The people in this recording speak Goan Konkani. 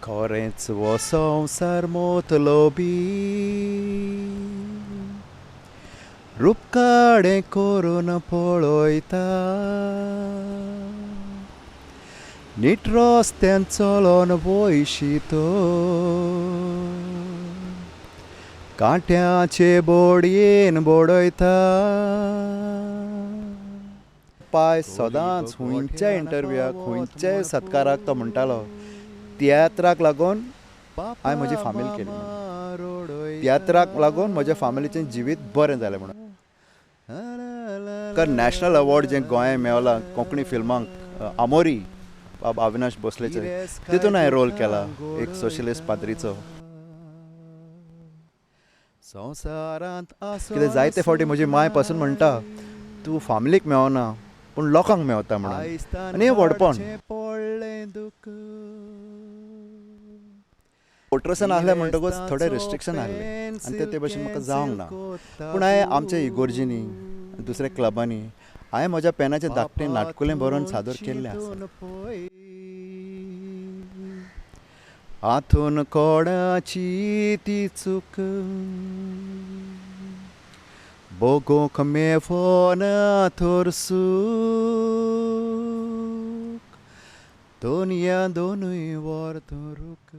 खरेंच हो संवसार मोतलोबी रुपकाडें करून पळयता नीट रस्त्यान चलोन वयशी तर कांट्याचे बोडयेन बडयता. पाय सदांच खुंयच्याय इंटरव्यूआक खुंयच्याय सत्काराक तो म्हणटालो, तियात्राक लागून हांवें म्हजी फामील केली म्हणून, तियात्राक लागून म्हज्या फामिलीचें जिवीत बरें जालें म्हणून. कारण नॅशनल अवॉर्ड जें गोंयांत मेवला कोंकणी फिल्मांक, आमोरी बाब अविनाश भोसलेचे, तितून हांवें रोल केला एक सोशलिस्ट पाद्रीचो. संवसारांत कित्याक जायते फावटी म्हजी मांय पासून म्हणटा, तूं फामिलीक मेवना पूण लोकांक मेवता म्हणून, आनी हें व्हडपण. पोट्रसान आहलें म्हणटकूच थोडे रिस्ट्रिक्शन आहलें आनी ते भशेन म्हाका जावंक ना. पूण हांवें आमच्या इगोर्जींनी दुसऱ्या क्लबांनी हांवें म्हज्या पेनाचें धाकटें नाटकुलें बरोवन सादर केल्लें आसा. हातून कोणाची ती चूक बगोंक मेवना तर सूख दोनया दोनूय वर धरूक.